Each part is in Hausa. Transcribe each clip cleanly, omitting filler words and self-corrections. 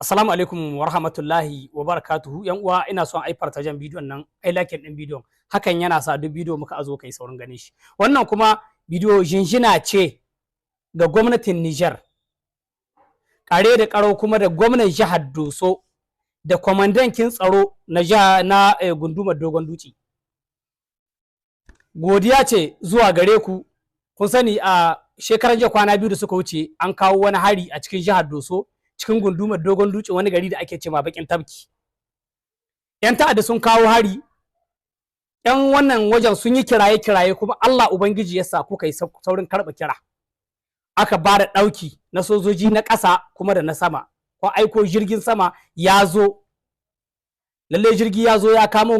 Assalamu alaikum wa rahmatullahi wa barakatuhu. Yan uwa, ina son ai partagen bidiyon nan, ai like din bidiyon. Hakan yana sa duk bidiyo muka azo kai saurin ganin shi. Wannan kuma bidiyo jinjina ce ga gwamnatin Niger, kare da karo kuma da gwamnan jihar Doso da kwamandankin tsaro na jiha na gundumar Dogon Dutse. Godiya ce zuwa gare ku. Kun sani, a shekaran jiya, kwana 2 da suka wuce, an kawo wani hari a cikin jihar Doso, cikin gundumar Dogon Dutse, wani gari da ake cema Bakin Tabki. Yan ta'adda sun kawo hari. Yan wannan wajen sun yi kiraye kiraye, kuma Allah Ubangiji ya sa kuka yi saurin karɓa kira, aka ba da ɗauki na sojoji na ƙasa kuma da na sama, ko aiko jirgin sama ya zo. Lalle jirgi ya zo ya kamo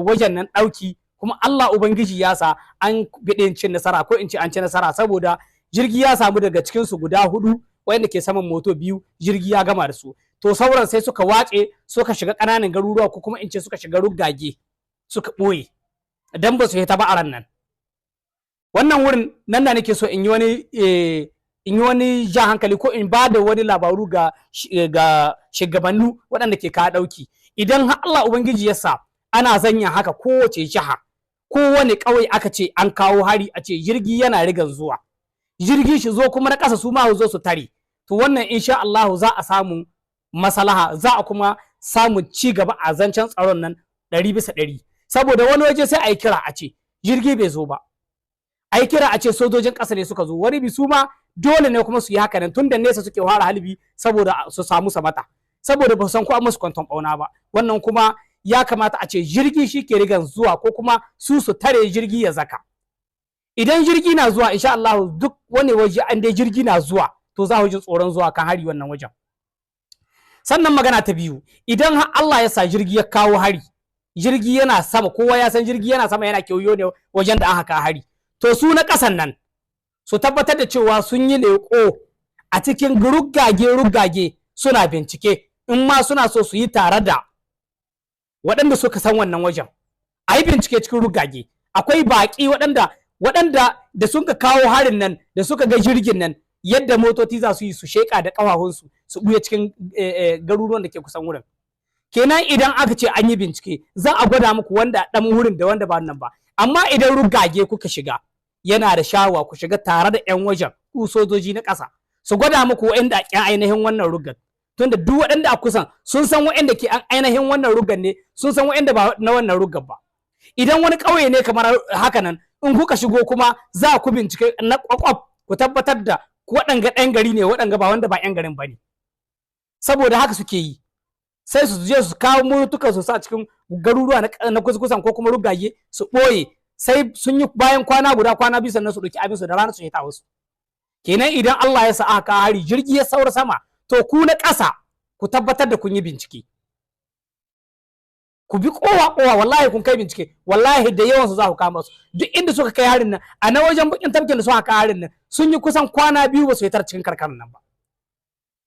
wajen nan ɗauki, kuma Allah Ubangiji ya sa an biɗe cin nasara, ko in ce an ci nasara, saboda jirgi ya samu daga cikinsu guda hudu wanda ke saman moto biyu, jirgi ya gama da su. To, sauran sai suka wace, suka shiga ƙananan garuruwa, ko kuma in ce suka shiga rugage suka ɓoye, dan ba su hita ba a ran nan. Wannan wurin nan da nake so in yi wani jan hankali, ko in ba da wani labaru ga shugabannu waɗanda ke kawo ɗauki. Idan har Allah Ubangiji ya sa ana zanya haka, kowace jiha, kowane ƙauye aka ce an kawo hari, a ce jirgi yana rigan zuwa, jirgi shi zo, kuma na ƙasa su ma zo su tare, to wannan insha Allah za a samu maslaha, za a kuma samu ci gaba a zancen tsaron nan 100%. Saboda wani waje sai a yi kira a ce jirgi bai zo ba, a yi kira a ce sojojin ƙasa ne suka zo. Wani bi su ma dole ne kuma su yi haka nan, tun da nesa suke fara halbi saboda su samu samata, saboda ba su san ko an musu kwanton ɓauna ba. Wannan kuma ya kamata a ce jirgi shi ke rigan zuwa, ko kuma su su tare jirgi ya zaka. Idan jirgi na zuwa, insha Allah duk wani waje an dai jirgi na zuwa, to za ku ji tsoron zuwa kan hari wannan wajen. Sannan magana ta biyu, idan har Allah ya sa jirgi ya kawo hari, jirgi yana sama, kowa ya san jirgi yana sama yana kewayo ne wajen da aka kawo hari, to su na ƙasan nan su tabbatar da cewa sun yi leƙo a cikin rugage rugage suna bincike. In ma suna so su yi tare da waɗanda suka san wannan wajen, a yi bincike cikin rugage. Akwai baƙi waɗanda da suka kawo harin nan, da suka ga jirgin nan, yadda motoci za su yi su sheƙa da ƙafafunsu su ɓuya cikin garuruwan da ke kusan wurin. Kenan idan aka ce an yi bincike, za a gwada muku wanda ɗan wurin da wanda ba nan ba. Amma idan rugage kuka shiga, yana da shawa ku shiga tare da 'yan wajen, ku sojoji na ƙasa, su gwada muku waɗanda a ainihin wannan rugar, tunda duk waɗanda a kusan sun san waɗanda ke ainihin wannan rugar ne, sun san waɗanda ba na wannan rugar ba. Idan wani ƙauye ne kamar haka nan, in kuka shigo kuma za ku bincike na kwakwaf, ku tabbatar da waɗanga ɗan gari ne, waɗanga ba wanda ba 'yan garin ba ne. Saboda haka suke yi, sai su je su kawo motukan su sa cikin garuruwa na kusan ko kuma rugage su ɓoye, sai sun yi bayan kwana guda, kwana 2, sannan su ɗauki abin su da rana su hita wasu. Kenan idan Allah ya sa aka hari, jirgi ya saura sama, to ku na ƙasa ku tabbatar da kun yi bincike, ku bi kowa kowa. Wallahi kun kai bincike, wallahi da yawan su za ku kama su duk inda suka kai harin nan. A na wajen Bakin Tafkin da suka kai harin nan, sun yi kusan kwana 2 ba su yi cikin karkarar nan ba.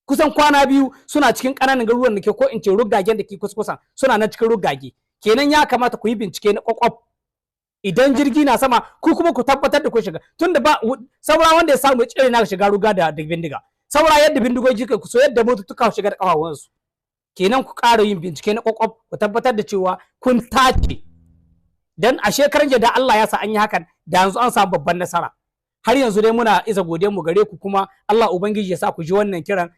Kusan kwana 2 suna cikin ƙananan garuruwan da ke, ko in ce rugagen da ke kusa, suna nan cikin rugage. Kenan ya kamata ku yi bincike na kwakwaf. Idan jirgi na sama, ku kuma ku tabbatar da ku shiga, tunda ba saura wanda ya samu ya tsere na shiga ruga da bindiga, saura yadda bindigogi ku so yadda motutuka shiga da kafafunsu. Kenan ku ƙara yin bincike na kwakwaf, ku tabbatar da cewa kun tace. Dan a shekaran da Allah ya sa an yi hakan, da yanzu an samu babban nasara. Har yanzu dai muna isa godiyar mu gare ku, kuma Allah Ubangiji ya sa ku ji wannan kiran.